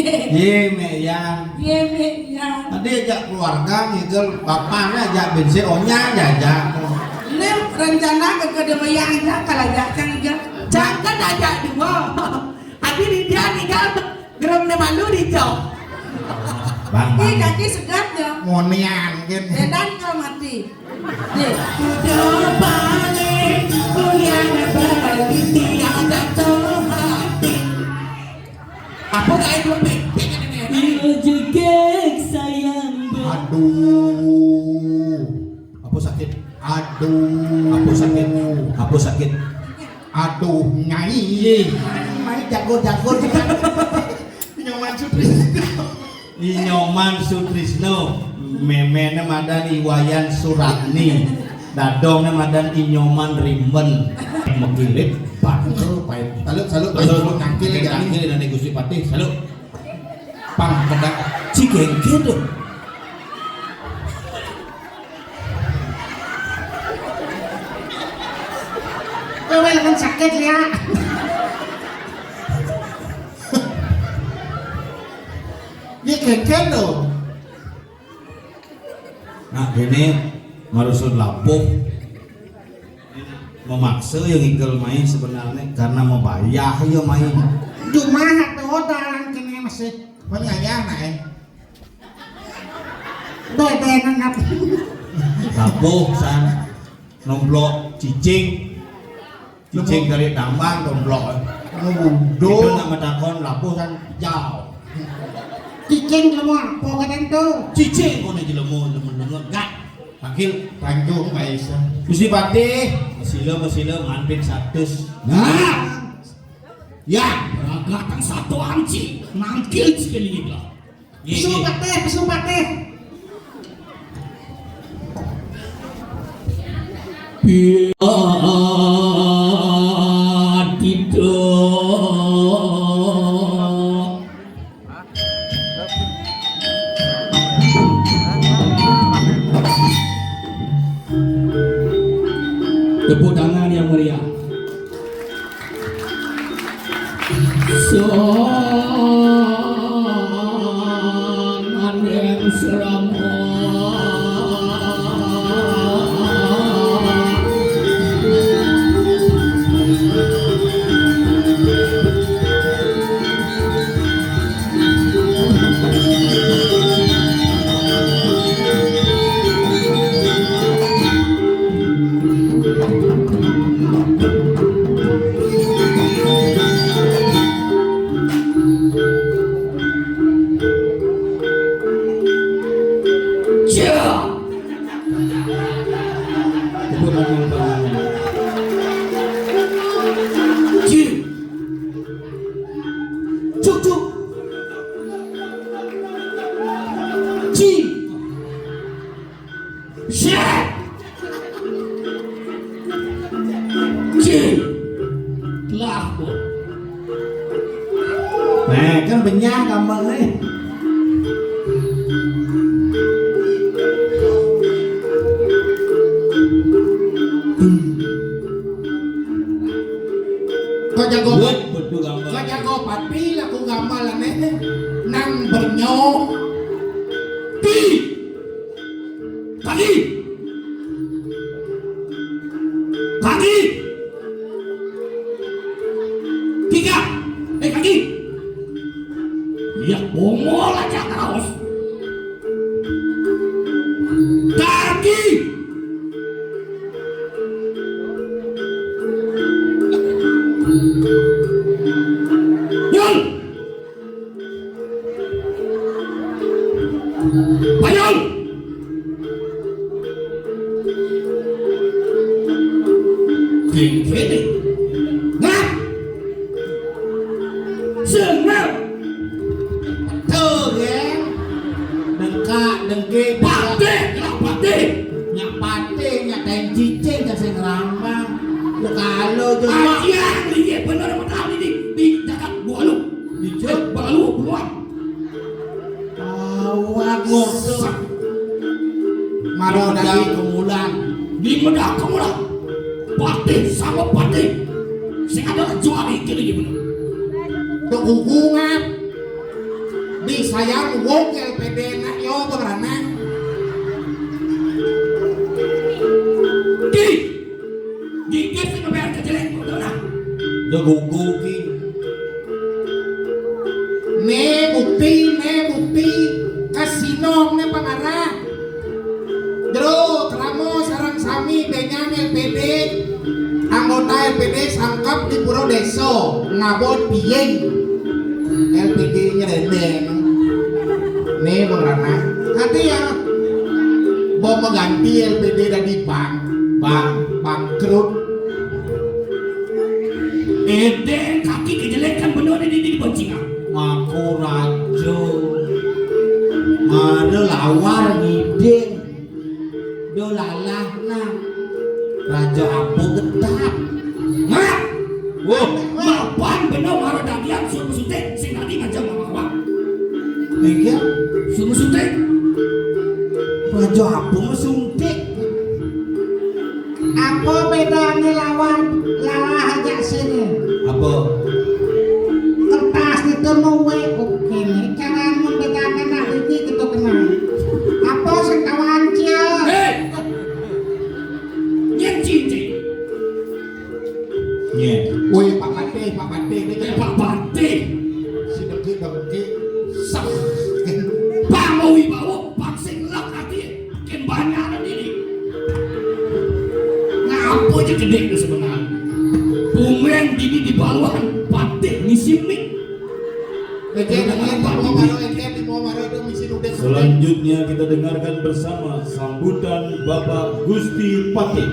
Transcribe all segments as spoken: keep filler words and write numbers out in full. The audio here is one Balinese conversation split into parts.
Yé, Mek Yan. Yé, Mek Yan. Tadi ajak keluarga ngigel, bapakné ajak bensin, onya ajak. Ini rencana ke kedua yang ajak, kalau ajak yang ajak. Jangan ajak dua. Tapi dia nih kan, gerem ne malu di jok. Bang, Ih, bang. Kaki segat ya. Monian, gitu. Dedan kau mati. Nih. Udah balik, kuliah balik, tiada tuh hati. Apa kayak belum nih? Pengen ini. Iya juga sayang. Aduh. Apa sakit? Aduh. Apa sakit? Apa sakit? Aduh, Nyai. Mai jago-jago juga. Nyoman Sutrisno. Nyoman Sutrisno. Méméné madan I Wayan Suratni. Dadongné madan I Nyoman Rimben. Mengkilip. Pak, salut, salut, salut, salut, nangkil, nangkil, nangkil, Gusti Patih, salut. Pang kedak. Cigengge tuh. Kowe lengan sakit ya. Dia geger loh. Nah, ini marusun labuh. Memaksa ya ngigel mai sebenarnya karena membayar ya mai. Cuma satu orang kene masih penyayang naik. Deh, deh, nengap. Labuh san nomplok cicing. Cicing dari tambang nomplok. Itu nama takon labuh san jauh. Cicing kamu apa kata itu? Cicing kono jelema, jelema, jelema, gak. Panggil Tanjung Maesa. Gusti Patih, mesila, mesila, mampir satus. Nah. Ya, ragatan satu anci, nangkil sekali juga. Pesu Patih, pesu Patih. Tidak. Tepuk tangan yang meriah. Sangan yang selamat. Ji. Cuk, cuk. Ji. Siap. Ji. Lah, Bu. Nah, kan benyah gampang nih. Kok jago, Wih, betul gambar. Kok jago papi laku gamal aneh. Nang bernyo. Pi. Kaki. Kaki. Tiga. Eh, kaki. Ya, bongol aja terus. Kaki. Yul. Payung. Geng kene. Nah. Sengap. Tuh, ya. Dengkak, dengkik, patih, kena patih. Nyak patih, nyak kain cicing, kasih ngerambang. Ya kalau tuh, Mak. Ajian, iya bener, bener ini. Di cakap gua lu. Di cek, balu, keluar. Awak ngosok. Maro dadi kemulan. Di medah kemulan. Patih sama patih. Sing ada kecuali kene iki bener. Tok hubungan. Ih, sayang, wong L P D nak yo beranak. Ki, gigit sing ngebayar kejelek, udah. Udah gugu ki. Ne bukti, ne bukti. Kasino ne pengarah. Jero, kramo sareng sami benyan L P D, anggota L P D sangkep di pura desa, ngabot piying. L P D nyerendeng. Nih, Bang Rana. Hati ya. Mau mengganti L P D dari bank, bank, bangkrut. Edeng kaki kejelekan bener di, di, di boncingan. Ngaku rajo. Ada lawar ngideng. Do lalah nah. Raja apa getap. Mak. Wah, mapan bener maro dagian suruh suntik sing tadi ngajak mama. Pikir suruh suntik. Raja apa mau suntik? Apa bedanya lawan lalah aja sini? Apa? Kertas itu mau we. Oke, nih cara membedanya nah ini gitu kenal. Apa sing kawan cia? Hei! Nyet cincin. Nyet. Woi, Pak Patih, Pak Patih, ini Eh, Pak Patih. Si dengki dengki. Sah. Pak mau wibawa, Pak sing lak hati. Makin banyak ini. Ngapa aja gede ke sebenarnya? Bumen gini di bawah, Patih ngisi mik. Selanjutnya kita dengarkan bersama sambutan Bapak Gusti Patih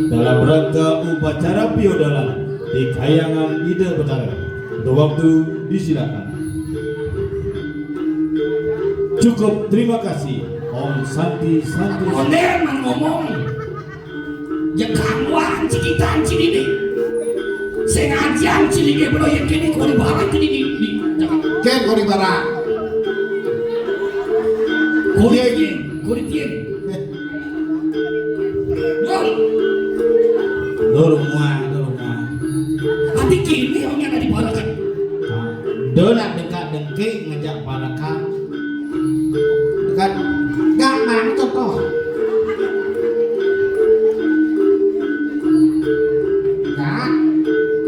dalam rangka upacara piodalan di Kayangan Ida Betara. Untuk waktu disilakan. Cukup, terima kasih. Om Santi Santi. Konden ngomong. Ya kawan cikitan cini ni. Sengaja cini ke bro yang kini kau di barat kini ni. Ken kau di barat. Kau di kiri, kau di kiri. Dor. Dor mua, dor mua. Nanti kini orang yang ada di barat kan. Dor nak dekat dengki ngajak barat kan. Kan gak mantep toh. Gak.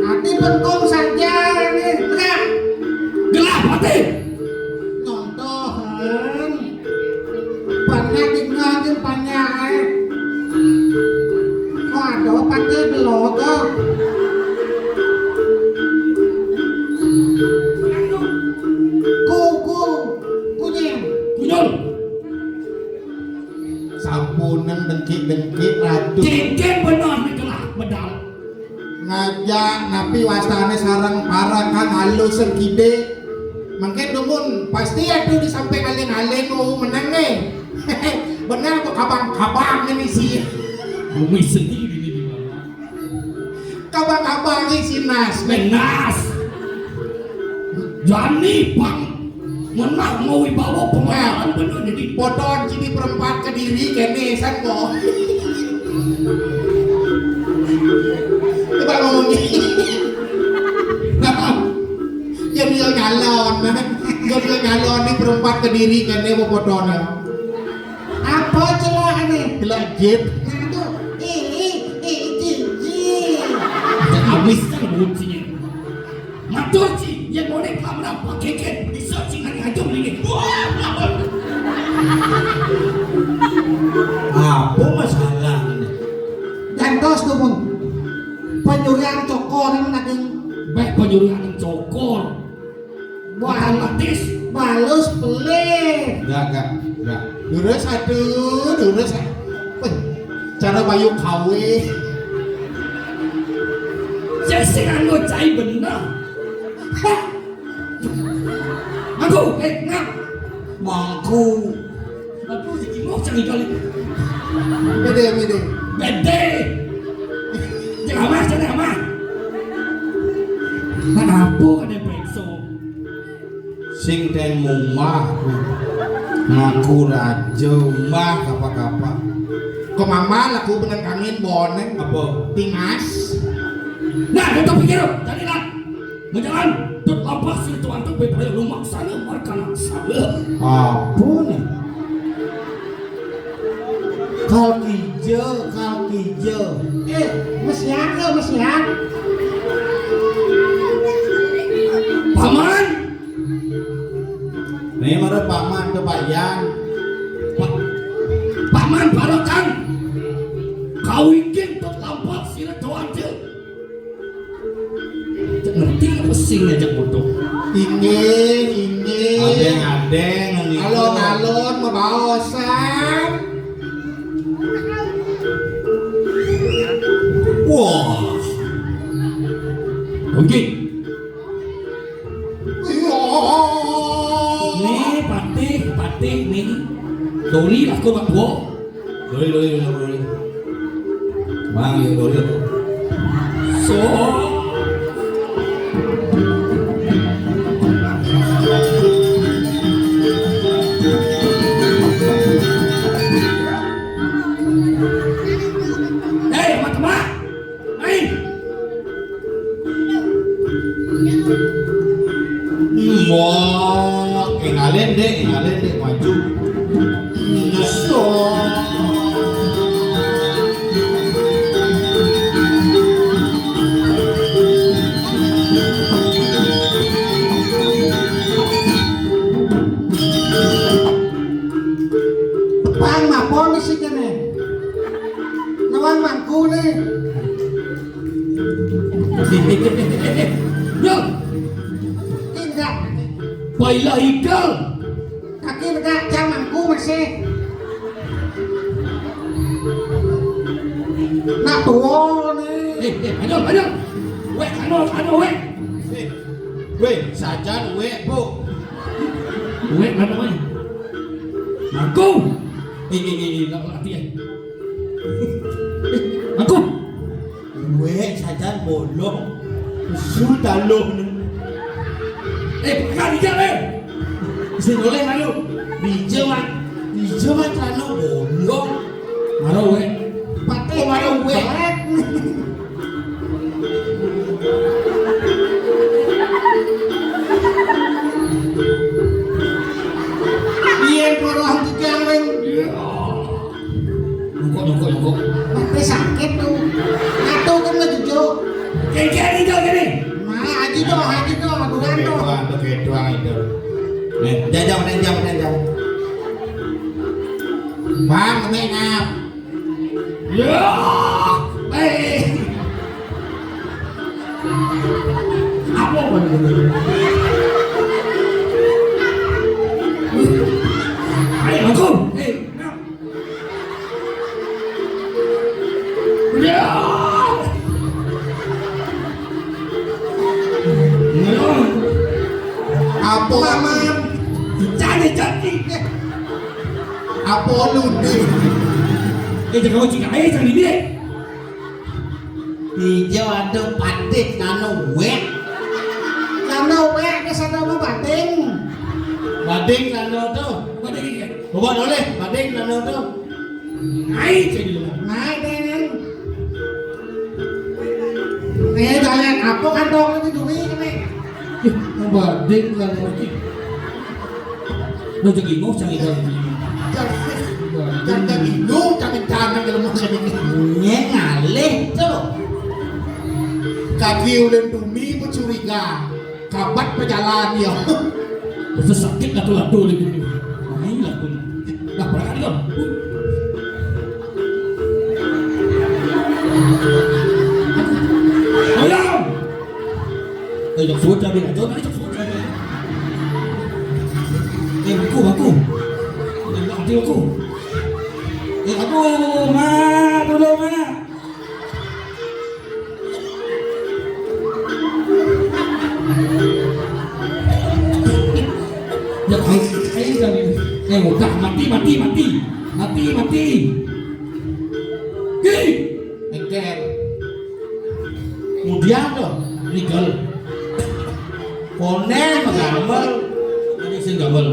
Hati bengkong saja ini, benar. Gelap hati. Nyontohan. Banyak tinggal tuh banyak. Kok ada pakai belok kok. Kuku. Kunyang. Kunyol. Sampunang dengki-dengki ratu. Cincin benar ni kelak bedal. Ngajak napi wastane sareng para kang alus sengkide. Mungkin dumun pasti ada di samping aling-aling mau menang nih. Benar apa kabang-kabang ini sih. Bumi sendiri di mana? Kabang-kabang ini si Nas. Nas. Jani pang menang mau wibawa pemahaman bener jadi. Poton sini perempat ke diri kene san kok. Coba ngomongin. Jadi nyalon. Jadi nyalon ini perempat ke diri kene mau poton. Apa celahane? Celak jit. Nah, itu. Ih, ih, ih, ih, ih. Habis kan kuncinya. Matur ci, yen boleh kamera pakai ken, bisa sing hari aja mendingin. Wah, apa masalah? Gantos tuh, Bung. Penyurian cokor yang lagi. Baik penyurian cokor. Wah, matis. Balus pelih. Enggak, enggak, enggak. Durus, aduh, durus. Wih, cara bayu kawe. Saya sih nganggo cai bener. Hah? Aku, eh, ngap. Mangku. Aduh, iki mau cari kali. Bede, bede. Bede. Jangan mah, jangan mah. Kenapa ada pekso? Sing ten mumah. Ngaku raja, mah apa-apa. Kok mama laku penekangin boneng? Apa? Tingas. Nah, itu pikir, carilah. Mau jalan. Tut lampah sing tuantuk bebraya lumaksana markanang sabelah. Apa nih? Kal kija, kal kija. Eh, mesian ke, mesian? Paman. Nih, mara paman to payan. Pa-, paman barokan. Kawingking tut lampah sira tuantuk. Cek ngerti apa sing ngajak foto? Inggih, inggih. Adeng-adeng, nggih. Alon-alon, mabaosan. Wah. Oke. Iya. Nih, patih, patih, nih. Doli, aku mak gua. Doli, doli, doli, doli. Mang, ya, doli. So. Hei, teman-teman. Hei. Wah, engalen, Dek, engalen, Dek, maju. Nyesel. Pang mapon di sini nih. Nawang mangku nih. Yo, indah. Baiklah, Iqbal. Kaki tegak, cang mangku masih. Nak tua nih. Eh, eh, aduh, aduh. Wek, aduh, aduh, wek. Eh, wek, sajan wek, Bu. Wek, aduh, wek. Mangku. Eh, eh, eh, eh, nak latih, eh. Eh, mangku. Wek, sajan bolong. Su taluh ni. Eh, pekan dija, eh. Sing oleh lalu. Dija, Wan. Dija, Wan, celana bolong. Maro, wek. Patih, maro, wek. Iya, koro henti kering. Nungkuk, nungkuk, nungkuk. Mati sakit tuh. Ngatu kan ngejujuk. Kengkeng itu gini. Nah, aji tuh, aji tuh, aduan tuh. Begitu, begitu itu. Nih, jajang, jajang, jajang. Bang, make up. Ya, eh. Apa, Bang? Ayo, aku. Eh, apa aman? Jadi, jadi. Apa lu, Dik? Eh, jangan kau cakap, eh, jangan ini, eh. Ijo ada badik nano wek. Nano wek ke sana mau bating. Badik nano tuh. Badik ini. Bawa oleh badik nano tuh. Naik aja dulu. Naik deh. Nih, kalian apa kantong itu dulu ini? Ih, badik nano. Lo jadi ngomong jangan ikut. Jangan, jangan, jangan, jangan, jangan, jangan, jangan. Ngalih tuh. Kaki ulun tumi pecuriga. Kabat pejalan ya. Bisa sakit latu-latu di sini. Ini latu. Nah, berangkat dong. Ayo. Eh, jok suwun cabe aja, nah, jok suwun cabe. Eh, aku, aku. Eh, aku, aku. Eh, aku, Mak, dulu, Mak. Ya, ayo, ayo, cabe. Eh, udah, mati, mati, mati. Mati, mati. Hei, engker. Kemudian tuh, legal. Konen menggambar, ini sing gambar.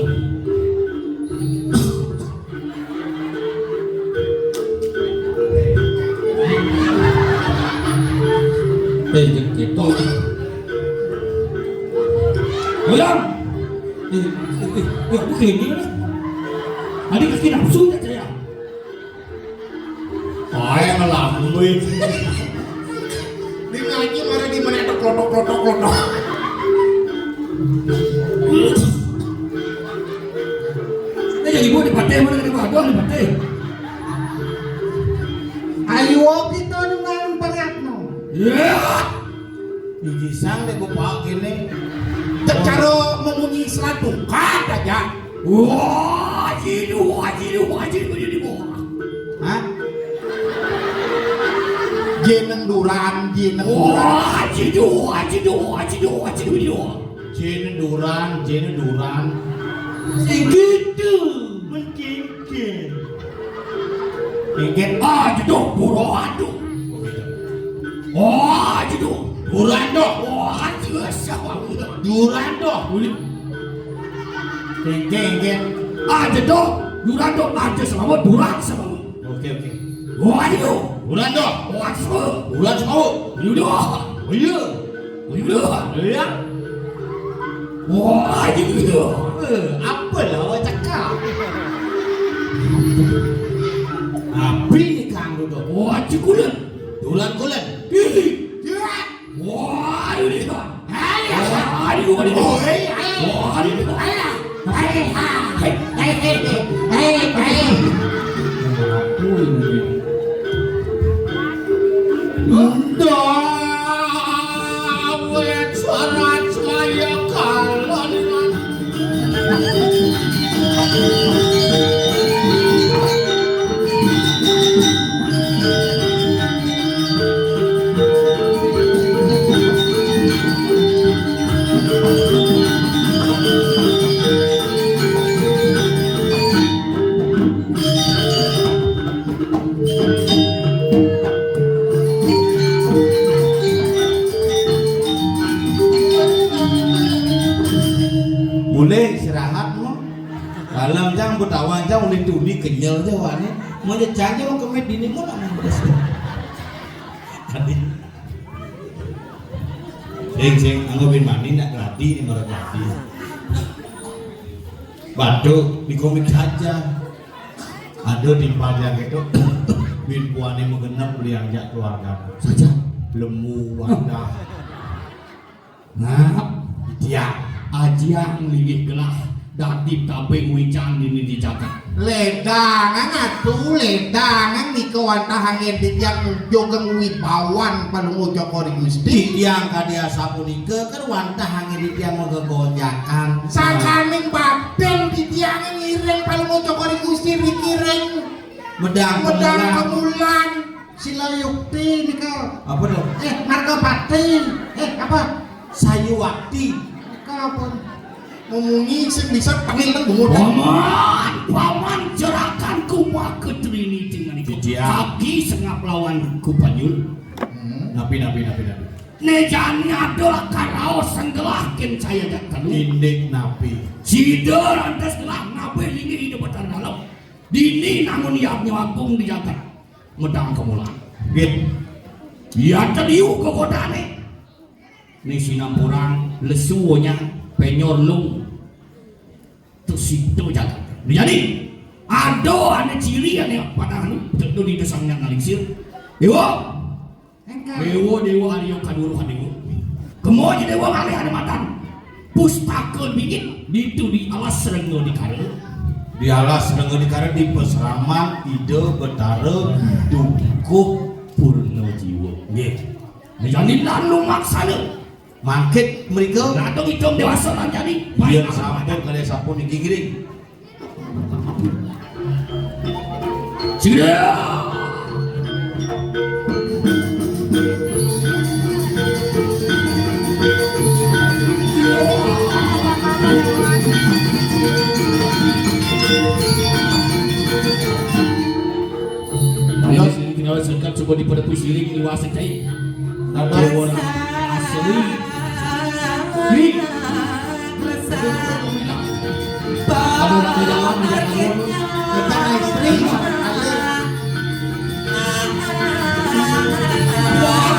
Eh, gitu. Eh, eh, eh, eh, aku kayak gini lah. Tadi kaki nafsu ya saya. Ae ngelamun. Ini ngaji mana di mana, tok, klotok, klotok, klotok. Ini jadi gua dipateh, mana di gua doang dipateh. Ayo kita dengan beratno. Ya. Biji sang deh gua pakai nih. Cara memunyi serat bukan aja. Wah, jidu, wah, jidu, wah, jidu, wah, jidu, wah. Hah? Jeneng Duran, jeneng Duran. Wah, jidu, wah, jidu, wah, jidu, wah, jidu, wah. Jeneng Duran, jeneng Duran. Sing gitu. Mencingkir. Inggih, ah, jeduk, buru, aduh. Oh, jeduk. Duran doh. Oh, anjir, siapa? Duran doh. Uli. Inggih, inggih. Ah, jeduk. Duran doh. Aja selamat, Duran selamat. Oke, oke. Oh, ayo. Duran doh. Oh, ayo. Duran selamat. Ayo doh. Ayo. Ayo doh. Iya. Wah, gitu. Eh, apa lah awak cakap? Api ni kang duduk. Wah, cikulan. Dulan kulan. Ih, jerat. Wah, ini kan. Hai, hai. Wah, ini kan. Oh, hai, hai. Wah, ini kan. Hai, hai. Hai, hai. Hai, hai. Hai, hai. Apa ini? Ndawet suara semaya kalon. Mulai istirahat mo. Dalam jang betawa jang ulih tuni kenyal je wak ni. Mo je cang je mo kemit dini mo nak main beres. Tadi. Sing, sing, anggo bin mani nak keladi ni, baru keladi. Batuk di komik saja. Ada timpal yang itu. Bin puane magenep beli yang jak keluarga. Saja. Lemu, wadah. Nah, dia ajiang linggih gelah dadi tabing wican dini di jagat. Ledangan atu, ledangan nika wantah angin titiang jogeng wibawan Palungguh Cokor I Gusti. Titiang kadi asapunika kan wantah angin titiang magegonjakan. Sangkaning batin titiang ngiring Palungguh Cokor I Gusti dikiring. Medang medang kemulan. Kemulan. Sila yukti nika. Apa to? Eh, Margapati. Eh, apa? Sayuwakti. Nika apa? Memunyi sing bisa tengil nang bungut. Paman, paman, jerakan ku maka trini dengan itu. Iya. Kaki sengap lawan ku panyul. Hmm. Napi, napi, napi, napi. Ne jani ada lakar raos senggelah kin saya jak telu. Indik napi. Sida lantas gelah napi linggih Ida Betara Dalem. Dini nangun yadnya agung di jagat. Medang kemulan. Nggih. Ya teliu kegodane. Ni sinampurang lesu onyang penyor lung. Tu situ jagat. Jadi ada ane ciri ane padahal tu di desa nya ngalingsir. Dewa. Dewa, Dewa, Arya Kaduru Dewa. Kemo aja Dewa ngalih ada matan. Pustaka bingit ditu di alas Rengga Dikara. Di alas Rengga Dikara di pasraman Ida Betara Dukuh Purna Jiwa. Nggih. Jani lan lumaksana. Mangkit mrika. Ratu Kidung dewasa lan jani. Yen sampun kalih sampun niki ngiring. Sira. Ayo, sini tinggal sekat coba dipada pusiring liwase cai. Dewa asli. Ih. Aduh, di dalam, di dalam. Kita istri. Wah,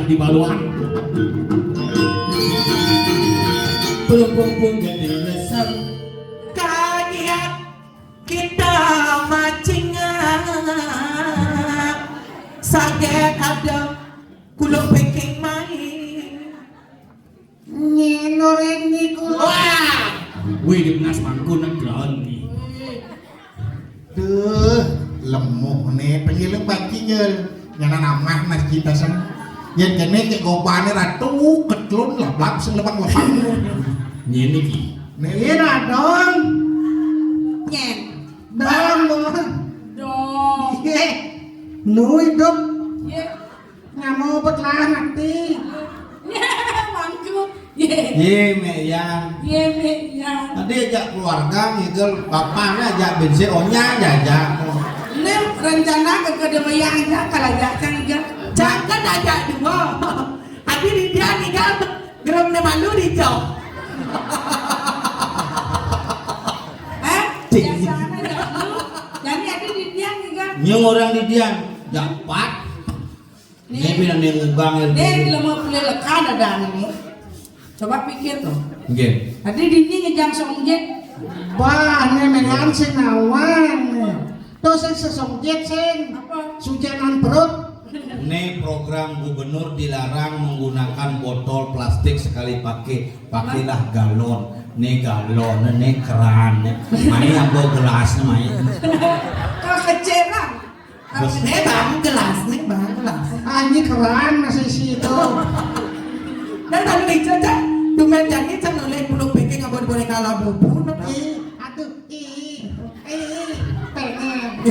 Di baluan. Pelempung pun gede lesem. Kagiat kita macingan. Saget ada kuluk picking main. Nyi nurin nyi kuluk. Wah. Wih, di benas mangku nang gelon ni. Duh, lemuh ne, pengileun bajingeul. Nyana namah mas kita sen. Yén kéné cék gobane ratu ketlun lablab sing lebang-lebang. Nyén iki. Né iya dah dong. Nyén. Dong, dong. Dong. Iya. Nu hidup. Iya. Nyamu betlah nanti. Mangku. Ye. Ye, Mek Yan. Ye, Mek Yan. Tadi ajak keluarga ngigel, bapaknya ajak bensin, onya aja ajak. Ini rencana ke kedua yang ajak, kalau ajak kan ajak. Jangan ajak dua. Adi di dia ngigel, gerem ne malu di jauh. Eh, biasa aja lu. Jadi adi di dia ngigel. Nyung orang di dia, dapat. Nih, bilang dia ngugang ilmu. Nih, ilmu pelelekan ada nih. Coba pikir tuh. Nggih. Tadi dini ngejang songjit. Bah, né méngan sing nawang. Tuh sing sesongjit sing. Apa? Sujenan perut. Ini program gubernur dilarang menggunakan botol plastik sekali pakai. Pakailah galon. Ini galon, ini keran. Main apa gelas, main. Kalau keceran. Terus, eh, bang, gelas nih, bang, gelas. Ah, ini keran masih situ. Dan lalu itu aja, tumben jangan can oleh puluh pikir nggak boleh kalah bubu, nah. Ih, aduh, ih, ih, pengen.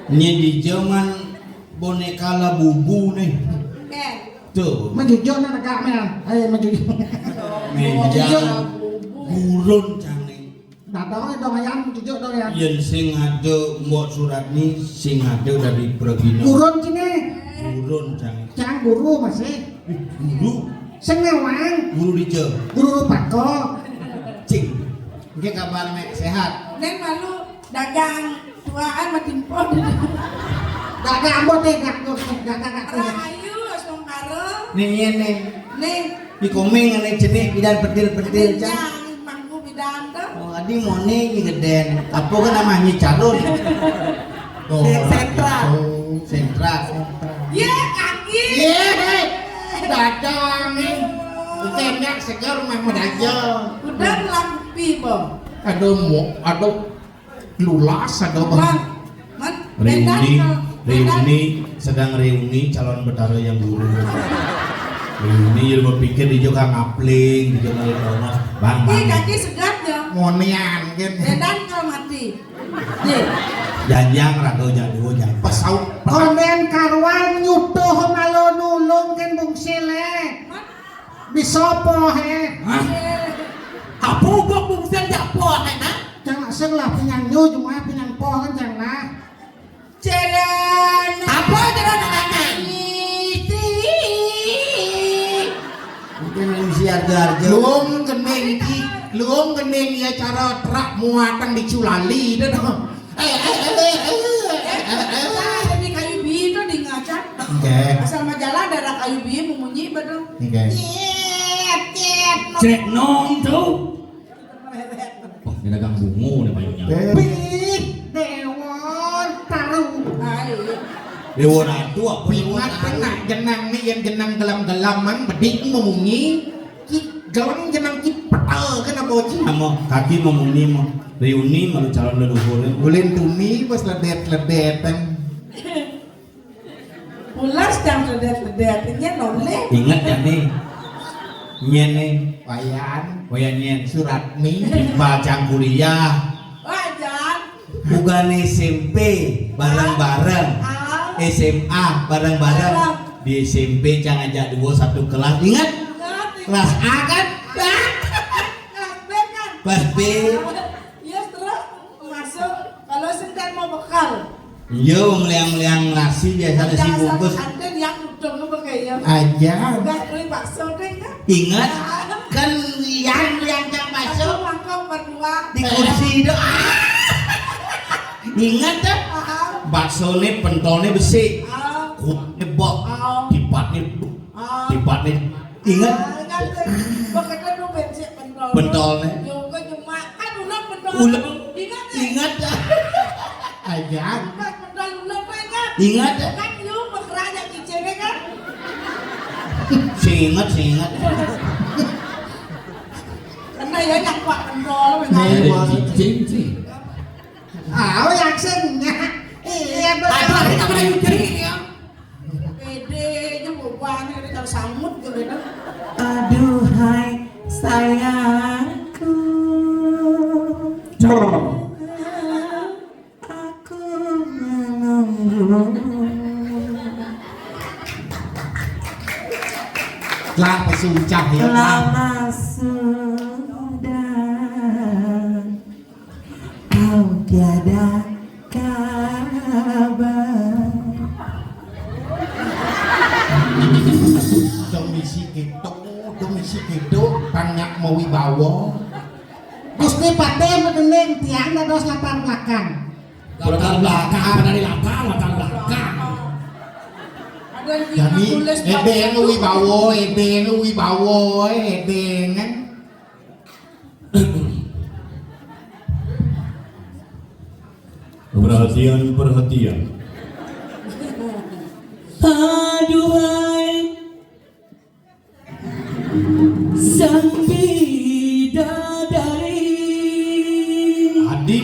Ini di zaman boneka Labubu nih. Tuh. Menjujur nih, negak, men. Ayo, menjujur. Menjang gurun canggih. Datang dong ayam, cucuk dong ya. Yén sing ada Mbok Suratni, sing ada dari Pregina. Gurun sini. Gurun, Cang. Cang guru masih. Ih, guru. Sing néwang. Guru Dija. Guru Rupako. Cing. Nggih kabar, Mek, sehat? Neng malu dagang tuaan mati empon. Dagang ambot deh, dagang, dagang, dagang. Rahayu, Astungkara. Nih, iya, nih. Nih. Di komeng, nih, jenih, pidan pentil-pentil, Cang. Mangku pidan tuh. Oh, adi mone nyi gedén. Apa kan namanya calon? Oh, sentra. Gitu. Sentra, sentra. Ye, kaki. Ye, dadang nih. Bukannya segar mah medaja. Udah lakupi, Bang. Aduh, mo, aduh, lulas, aduh, Bang. Bang, Man, reuni, reuni, sedang reuni calon betara yang guru. Reuni, jadi berpikir di juga ngapling, di juga ngapling. Bang, bang. Ih, kaki segar ya. Monian, kan. Bedan kalau mati. Nih. Janjang raga jadua janjang. Pesau. Konden karuan nyutuh malu nulung kan bungsil, eh. Bisa poh, eh. Hah? Apa gua bungsil jak poh, eh, nah? Jangan asal lah, pinyan nyu, cuma pinyan poh kan jangan lah. Jalan. Apa jalan anak-anak? Mungkin manusia harga-harga. Luung kening ki, luung kening ya cara truk muatan di Culali dah. Eh, eh, eh, eh, eh, eh, eh, eh. Nah, ini kayu bi itu di ngaca. Oke. Asal majalah ada kayu bi memunyi betul. Oke. Cet, cet, no. Cek nom tuh. Wah, ini dagang bungu nih payungnya. Eh. Bih, Dewa Taru. Hai. Dewa Ratu apa Dewa Pingat Taru? Kena jenang nih, yang jenang gelam-gelam mang bedik memunyi. Ki gelang jenang ki petel kena bocil. Amo kaki memunyi mo reuni malu calon leluhur. Ulin tuni pas ledet-ledetan. Pulas jang ledet-ledet, ini noleh. Ingat ya nih. Nyén nih. Wayan. Wayan nyén. Suratni. Timpal cang kuliah. Wajan. Bukan S M P bareng-bareng. Ah. S M A bareng-bareng. Bareng. Di S M P cang ajak dua satu kelas. Ingat? Ingat. Kelas A kan? Kelas B kan? Kelas B. Iya, terus masuk. Kalau sing kan mau bekal. Iya, meliang-meliang nasi biasa nasi bungkus. Ada yang udah nggak pakai ya. Aja. Udah beli bakso deh kan? Ingat? Kan yang meliang bakso. Aku mangkok berdua. Di kursi itu. Ingat kan? Bakso ini pentolnya besi. Ah. Kuahnya bok. Ah. Dipat Ah. Tiba nih. Ingat? Ah, ingat. Makanya lu bensin pentol. Pentol nih. Yo, gua cuma kan udah pentol. Udah. Ingat ya? Ingat ya? Aja. Ingat pentol udah, Pak, ingat. Ingat ya? Kan lu berkerja di cewek kan? Sing ingat, sing ingat. Karena ya nyakwa pentol. Nih, ada cicing sih. Ah, oh, yaksing. Iya, betul. Ada, ada, ada, ada, ya. Pedenya mau banget, ada kalau sangut gitu, gitu. Aduhai sayangku, aku menunggu. Lah, pesuncah ya. Lama sudah. Kau tiada kabar. Domisi gitu, domisi gitu, banyak mau wibawa. Gusti Patih medening tiang dados latar belakang. Latar belakang, apa dari latar, latar belakang. Ada yang Jani, tulis ebeng wibawa, ebeng wibawa, ebeng kan. Perhatian, perhatian. Aduhai sang bidadari. Adi,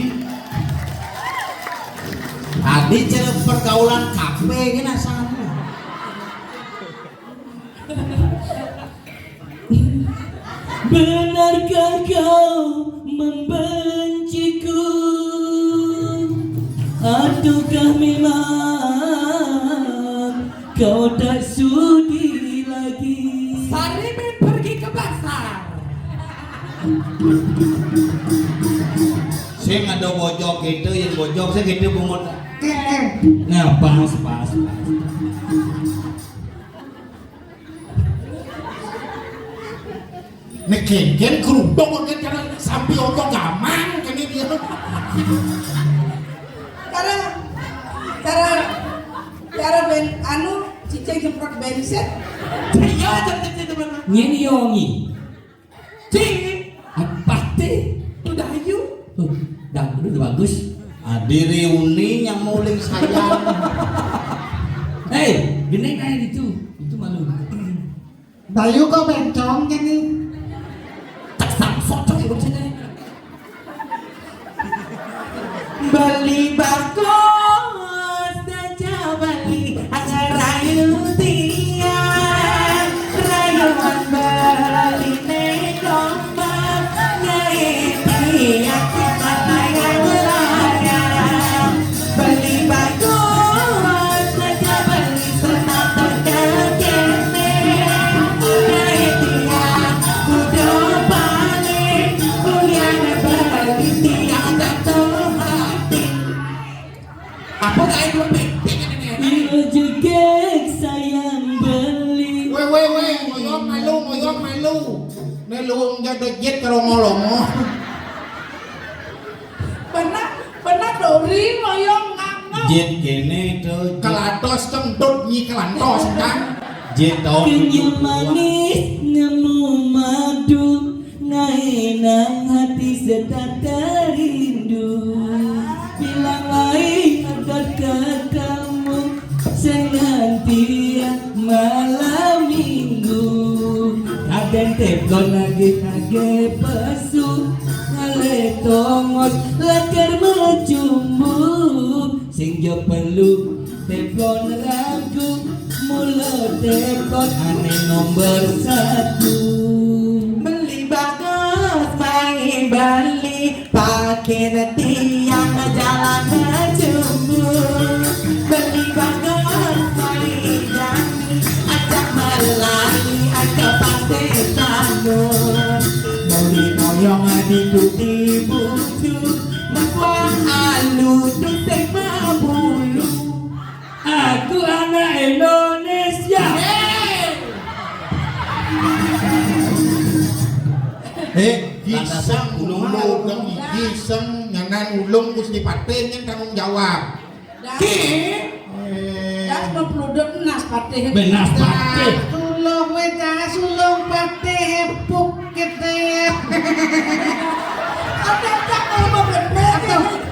Adi, cara pergaulan kafe ini asalnya. Benarkah kau membenciku? Ataukah memang kau tak sudi lagi? Sarimin pergi ke pasar. Saya nggak ada bojok gitu, yang bojok saya gitu bungut. Nah, pas, pas, pas. Nek kengken kerudung kan, karena sampai oto gamang kan dia. Cara, cara, cara ben, anu, cicing semprot bensin. Iya, cicing itu mana? Nyen yongi. Cing, apa teh? Udah ayu. Tuh, dangdut udah bagus. Adiri uni yang muling sayang. Hei, gini kayak gitu. Itu malu. Bayu kok bencong jadi. Tak samsot cok ibu sini. Beli bagus saja beli, angarayu tiang, rayuan beli negomba, nyai tiang, tiang melayang. Beli bagus saja beli, serta tengah kene, nyai tiang, kudu balik, kuliah beli tiang, jatuh hati. Apa tak ada penting ini? Rezeki sayang beli. Weh, weh, weh, ngoyong malu, ngoyong malu. Nih luwung jada jit karo ngolongo. Pernah, pernah dori ngoyong ngangau. Jit kene to. Kelatos kentut nyi kelantos kan. Jit to. Kenyam manis nemu madu. Naenang hati setata rindu, bilang lain akan ketemu, senantian malam minggu. Kadang tepon lagi kage pesu, ngale tongos lakar mecumbu, sing jo perlu tepon ragu. Mula tepot ane nomor satu. Beli bagus, main beli, pakai tiang jalan berjumbu. Beli bagus, main jami, ajak melai, ajak pasir tamu. Beli noyong di tuti bucu, makuang alu, tusik mabulu. Aku anak Indonesia. Eh, giseng ulung, giseng nyanan ulung Gusti Patin yang tanggung jawab. Ki. Eh. Das mau peluduk nas Patih. Benas patih. Sulung wé, sulung patih, puk kété. Ada tak kalau mau bener tuh.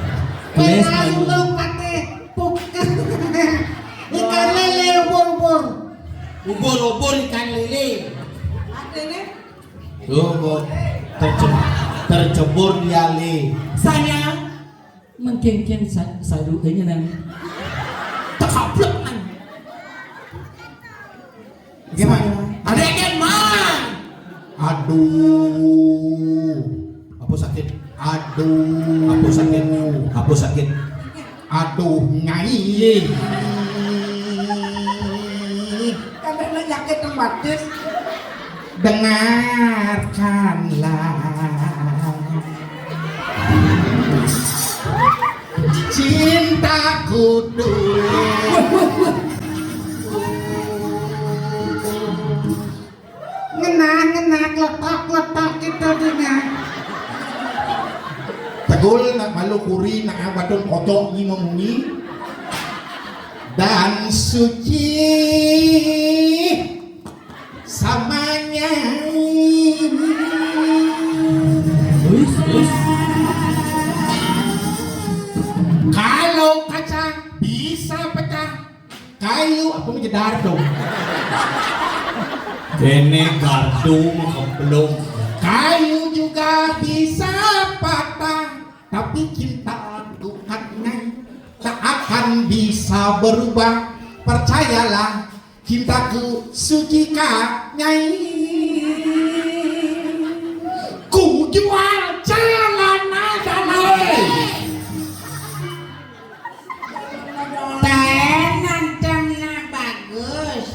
Benas sulung patih, puk. Ikan lélé ubur-ubur. Ubur-ubur ikan lélé. Artinya? Tuh, kok terce-, tercebur di alé. Saya mengkengkeng sa-, saru ini nang. Tekablek, nang. Gimana? Ada yang mana? Aduh. Apa sakit? Aduh. Apa sakit? Apa sakit? Aduh, Nyai. Kan ada sakit rematis. Dengarkanlah cintaku dulu. Ngenah, ngenah, kletak, kletak, kita dengar. Tegul nak malu kuri, nak wadon kodok ni memunyi. Dan suci samanya. Wis, wis. Kalau kaca bisa pecah, kayu apa menjadi dardo? Dene gardu mengkemplung. Kayu juga bisa patah, tapi cinta Tuhan, Nyai, tak akan bisa berubah. Percayalah, cintaku suci, Kak Nyai. Ku jual celana dalam. Tenan, tenan bagus.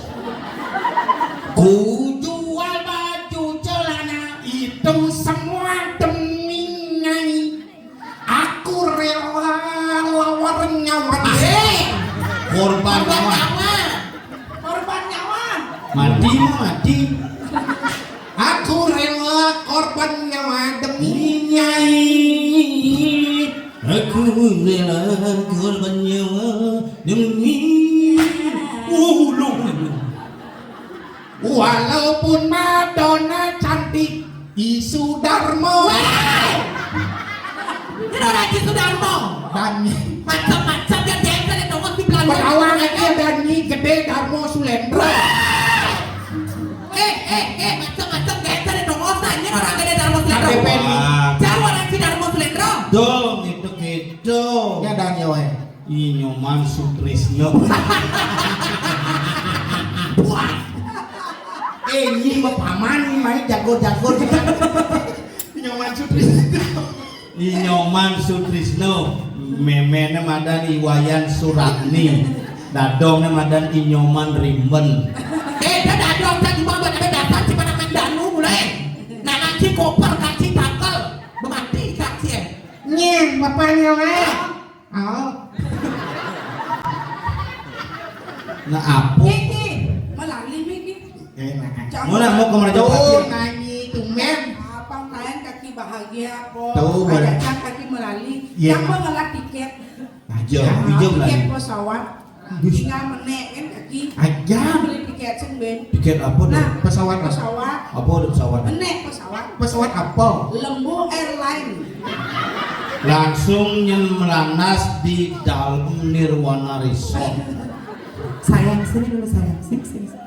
Ku jual baju celana. Itu semua demi Nyai. Aku rela lawar nyawa. Eh, korban nyawa. Korban nyawa. Mati mah mati. Aku rela korban nyawa demi Nyai. Aku rela korban nyawa demi ulung. Walaupun Madonna cantik, I Sudarmo. Weh! Kenapa I Sudarmo? Dani. Macam-macam yang diajar di tongos di Belanda. Perawan aja Dani gede, Darmo Sulendro. Eh, eh, eh, macam-macam diajar di tongos. Ini orang gede, Darmo Sulendro. K T P ini. Jauh orang si Darmo Sulendro. Dong, itu gitu. Ya, Dani, weh. Inyoman Sutrisno. Wah. Eh, ini mah paman, ini main jago-jago juga. Inyoman Sutrisno. Inyoman Sutrisno. Memene madan Iwayan Suratni. Dadongnya madan Inyoman Rimben. Eh, dia dadong, dia cuma buat ada dasar, cuma main danu mulai. Nah, nanti koper, kaci takel. Mati kaci, eh. Nyeh, bapaknya, weh. Oh. Nah, apa? Iki, melali iki. Eh, nah. Mau lah, mau ke mana jauh? Oh, nanyi tumben. Abang lain kaki bahagia apa? Tahu, boleh. Ajakan kaki melali. Iya. Siapa ngelah tiket? Aja, nah, pinjam lah. Tiket pesawat. Tinggal menek kan kaki. Aja. Beli tiket sing ben. Tiket apa tuh? Nah, pesawat apa? Pesawat. Apa ada pesawat? Menek pesawat. Pesawat apa? Lembu Airline. Langsung nyen melanas di dalam Nirwana Resort. Sayang, sini dulu, sayang. Sini, sini, sini.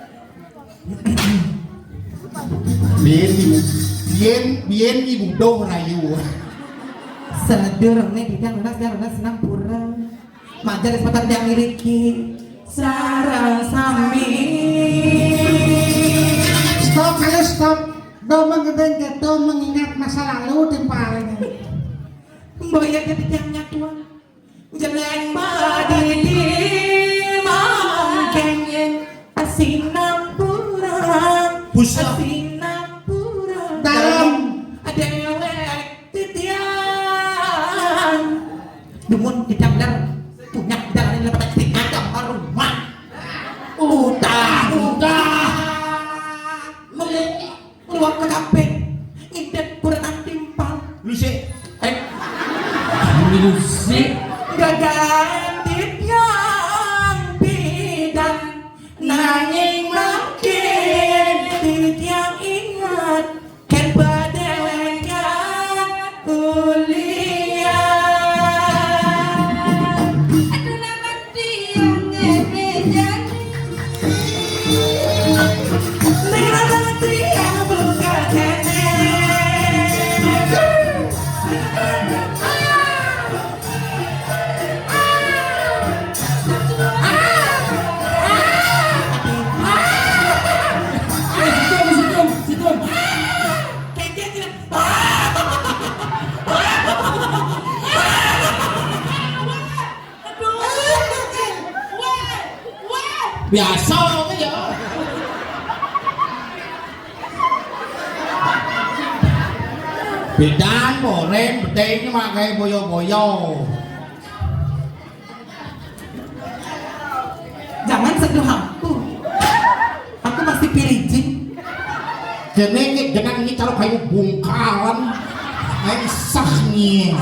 Bien, bien, bien ibu doh rayu. Sadurunge didang lunas, dang lunas, senang pura. Majar sepatan yang miliki sarang sami. Stop, ayo stop. Do mengenai gitu mengingat masa lalu timpalnya. Mboya jadi tiang nyatuan. Jelek badidi mangkengin asinampura. Busa. Asinampura. Dalam. Dewek titiang. Dumun tidak benar. Punya jalan yang lepas tinggal gambar rumah. Utah, utah. Melek. Keluar ke kafe, ngintip kurang timpal. Lu sih. Eh. Lu sih. Gagal titiang bidan. Nanging mangkin titiang inget, kén padéwékan kuliah. Aduh, lamun tiang ngéné jani. Ning lamun tiang buka kéné. Eh, situ, situ, situ. Biasa waé ya. Bidan, boréng, beding mah gaé boyo-boyo. Jangan sentuh aku. Aku masih virgin. Kéné ké jenang ini kalau kayu bungkalan. Kayak isah nih.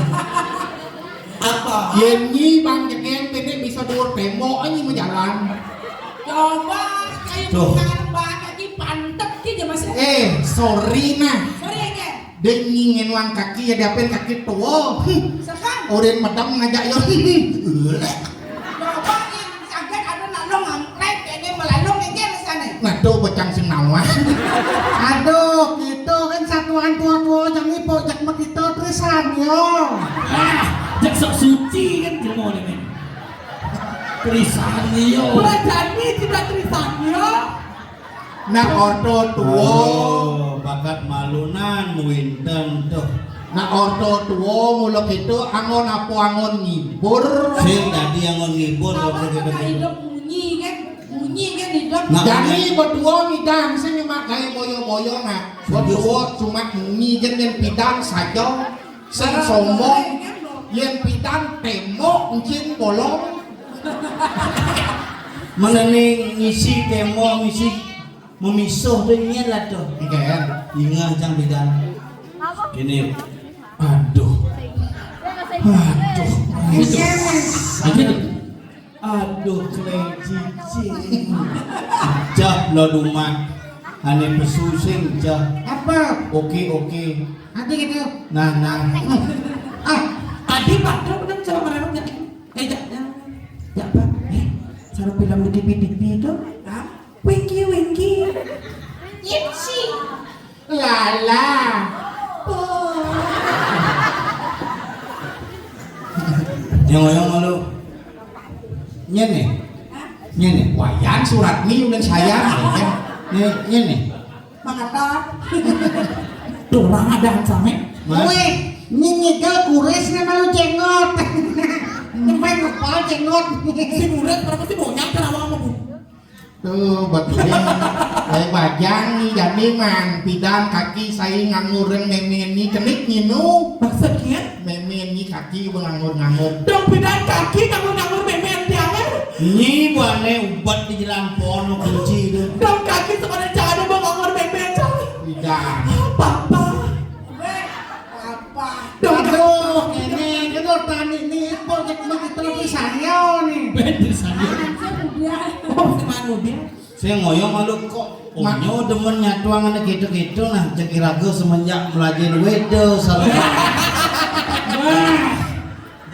Apa? Yén nyi Bang Jegén kéné bisa duur témbok nyi mah jalan. Coba kayu bungkalan banget, nyi pantet ki jé masih. Eh, sorry nah. Sorry ya, Gén. Ding nyingin wang kaki ya diapin kaki tua. Sekarang. Udah medem ngajak yo. Coba nih, kaget ada nak lo ngangklek, kayaknya malah lo ngejar di sana. Nah, tuh bocang sing nawah. Aduh, gitu kan satuan tua-tua jang ipo jak begitu terusan yo. Ah, jak sok suci kan jelema ini. Trisanyo. Berjani tidak Trisanyo. Nak orto tuo. Oh, bakat malunan muinten tuh. Nak orto tuo mula kita angon apa angon ngibur. Sing tadi angon ngibur apa kita hidup munyi kan? Munyi kan hidup. Nah, jadi berdua midang sing nyemak gaya boyo-boyo nak. Berdua cuma munyi jen jen pidang saja. Sing sombong, yén pidan témbok encing bolong. Mana nih ngisi témbok, ngisi memisuh tuh nyén lah tuh. Iya ya. Ingat jang pidan. Ini, aduh. Aduh. Aduh. Aduh, kelinci. Jah, lo dumak. Ane pesu sing, jah. Apa? Oke, oke. Nanti gitu. Nah, nah. Ah, tadi Pak Dok kan coba meremang, ya. Eh, ya, ya. Ya, Pak. Eh, cara film di T V, T V itu. Hah? Winky, Winky. Ipsi. Lala. Oh. Yang ngoyong malu. Nyene. Nyene. Wayan surat ni udah saya. Nyene. Mangata. Tuh orang ada sampai. Weh, nyinyiga kuris nih malu jengot. Nyempai kepala jengot. Si murid berapa sih banyak kan awal mau. Tuh, betul. Saya bajang nih, jani man, pidan kaki saya nganggur mémén nih, kenik nginu. Maksudnya? Mémén nih kaki nganggur-nganggur. Dong pidan kaki nganggur-nganggur mémén tiangan. Nyi bane ubat di jalan pono kunci itu. Dong kaki sekolah jangan nganggur mémén. Pidan. Papa. Apa? Aduh, ini, ini tani ini, kok cek begitu pisan yo nih. Bener saya. Oh, si Manu dia. Saya ngoyong malu kok. Onyo demen nyatuang anak gitu-gitu nah, cek iraga semenjak belajar weda salah. Wah,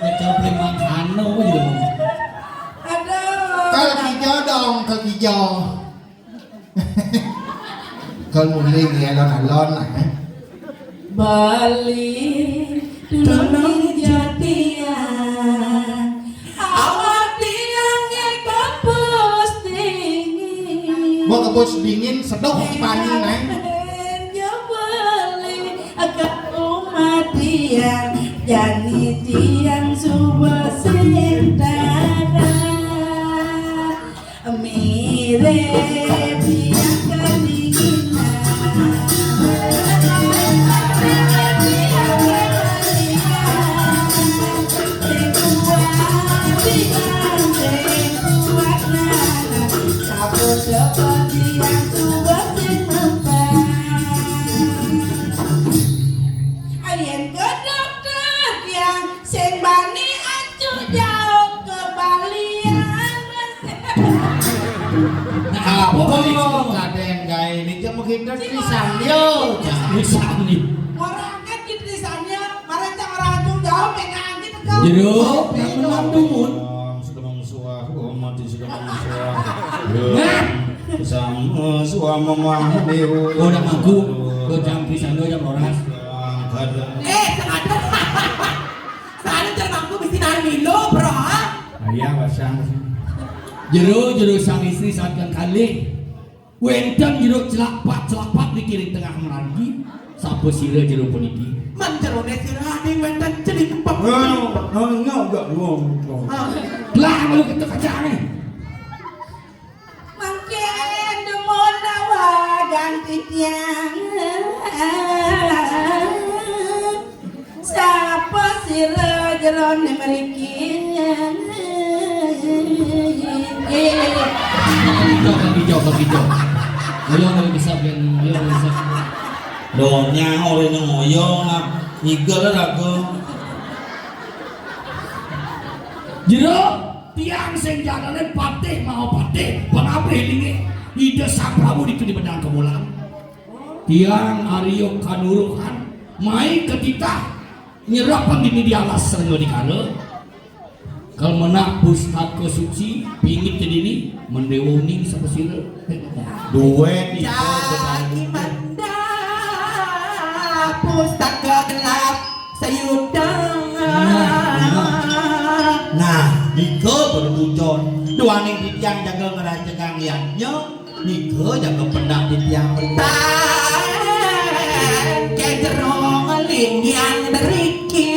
kecap lima kano aja. Aduh. Kalau hijau dong, ke hijau. Kon mulih nggih alon-alon, eh. Bali tulung jatian, awak tiang nggih kepus dingin. Mbok kepus dingin, seduh pani, Neng. Yo bali ke rumah tiang, jani tiang suba sing tada. Mirip yang kedinginan. Ayen ke dokter yang sing bani acuk jauh kebalian. Apa? Apa? Kadén gaé ini jam kita Trisandi, yo. Trisandi. Ora angkat ki Trisandi, marang cang ora ancung jauh, pengen angkat kau. Jero, nang menang dumun. Sudah mengsuah, oh, mati sudah mengsuah. Nah. Sama suama mah dewa. Udah mangku, udah jam Trisandi jam rolas. Eh, sengaja. Soalnya jam mangku mesti nari Milo, bro. Ah, iya, pasang. Jero, jero sang istri saking kalih. Wénten jero celapak-celapak dikiring tengah margi. Sapa sira jero puniki? Man jerone sira ning wénten celing kempek. Ngono, ngono, enggak wong. Ah. Lah, malu kita kacane. Mangkin demun nawa ganti tiang. Sapa sira jerone mriki? Ye, ye, ye, ye. Kaki jok, kaki jok, kaki jok. Ayo, ayo, bisa, Ben. Ayo, bisa. Donya ora nang ngoyo, nak. Igel raga. Jero, tiang sing jalanin patih mau patih, pangapih linggih Ida Sang Prabu ditu di Bedang Kemulan. Tiang Arya Kanuruhan mai ketitah nyerap dini di alas Srenggadikara. Kal menak pustaka suci pingit dini mendewa uning sapa sira. Duet. Jagi manda pustaka gelap sayuda. Nah, nah, nika berbujon duaning titiang jaga ngerancakang yadnya. Nika jaga pendak titiang mriki. Ke jero nglinggihan driki.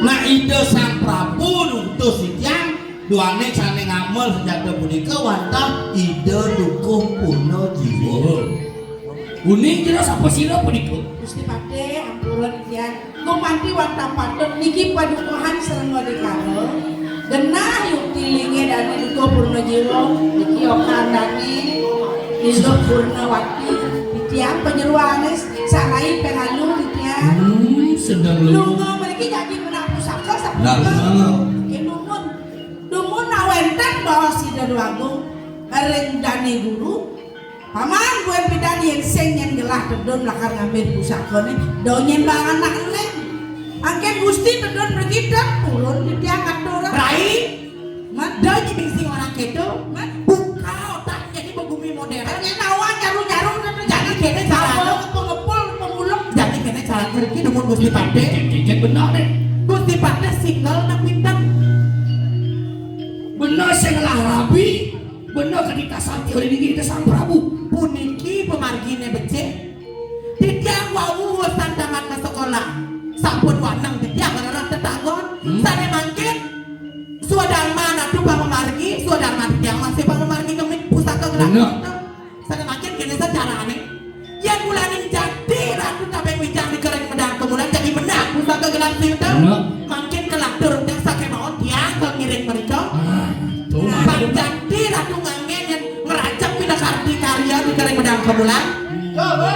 Nah, Ida Sang Prabu nutus titiang duane sane ngamel senjata punika wantah Ida Dukuh Purna Jiwa. Uning kira sapa sira punika? Gusti Patih, ampura titiang. Gumanti wantah patut niki padukuhan Srenggadikara. Genah yukti linggih dane Dukuh Purna Jiwa, niki okan dane Ida Purnawati. Titiang panyeruane sarai peralu titiang. Hmm, sedang lu. Lunga mriki jagi menak pusaka sapunika. Nah, nah. Nggih, nuwun. Dumun nak wenten baos Ida Dwagung ring dane guru. Paman, buin pidan yen sing nyen gelah tedun lakar ngambil pusakane, do nyen bang anak eling. Angken Gusti tedun mriki, purun titiang atur. Rai, mat do nyiming sing orang kedo, mat buka otak jadi begumi modern. Nyen awan nyaru-nyaru, jangan kene cara ngepul-ngepul pemulung. Jangan kene cara mriki dumun Gusti Patih. Cek, cek, cek, benar deh. Gusti Patih single nak pinten. Bener sing ngelah rabi. Bener kedika santi oleh dini kita Sang Prabu. Puniki pemargine becik. Titiang wau urusan tamat ke sekolah. Sampun waneng titiang ngelerah tetanggon. Hmm. Sane mangkin swadarma natu pamemargi, swadarma titiang masih pamemargi kemit pusaka gerak. Bener. Sane mangkin kene sacarane. Yen mulaning jati ratu tabeng wijang dikering medang kemulan jadi menang pusaka gelang siuta. Bener. Mangkin kelatur udah sake mawon tiang ke ngiring mereka. Ah, tuh. Bang jati ratu ngangen yen ngerajak pina karti karya dikering medang kemulan. Tuh, Bu.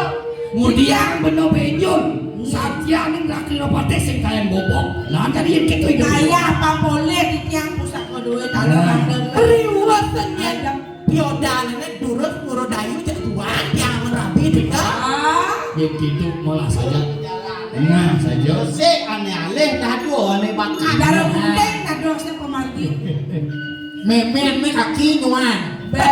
Mudian beno benjul. Satya ning rakira patih sing kayan bobok. Lah jadi yen gitu itu. Kaya apa boleh di tiang pusaka duit. Nah. Riwesen yen. Piodanane durus pura dayu cek tuan, tiang rabi deka. Yen gitu malah saja. Nah, saja. Sik ane alih, aduh, ane bakat. Dara gunting, aduh, sing pemargi. Memen me kaki nyuan. Be.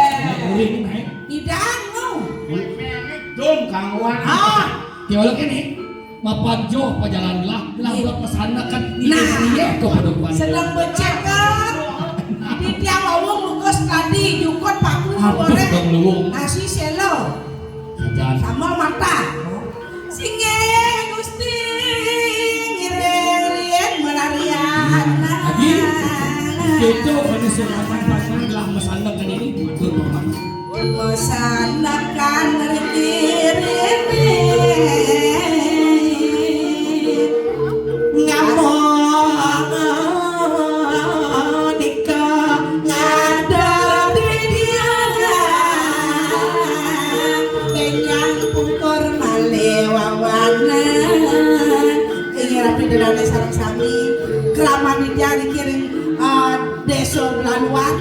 Uri ini naik. Idang, no. Memen me dum kangwan. Ah. Tiwala kene. Mapan joh pajalan lah, lah. Iya. Buat pesanan kan. Nah, iya, kok pada kuat. Sedang becek, kan? Di tiang lawung lukas tadi, jukut paku. Aduh, goreng. Dong lawung. Nasi selo. Jajan. Sambal mata. Singgih Gusti ngiring melarian. Adi, keco pada sing aman-aman gelah mesanak kan ini. Betul, Paman. Mesanak kan ngiring. Ngamon nika ngadep di diana. Kenyang pungkur malih wawanan. Inggih rabi dedane sareng sami. Kelaman niki dikiring, eh, Désa Belanuan.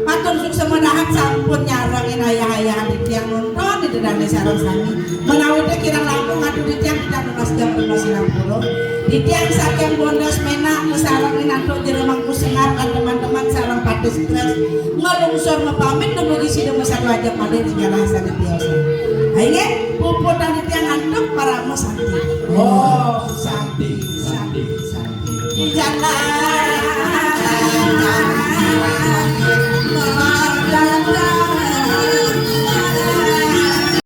Matur suksma dahat sampun nyarengin ayah-ayahan titiang nonton ida dané sareng sami. Menawi té kirang langkung atur titiang, titiang nunas jam lima siang puluh. Titiang saking Bondas Ménak kasarengin Antuk Jero Mangku Sengap lan teman-teman sareng pati stres nglungsur mapamit dumugi sida masatu ajeng malih ring galah sané tiosan. Inggih, puput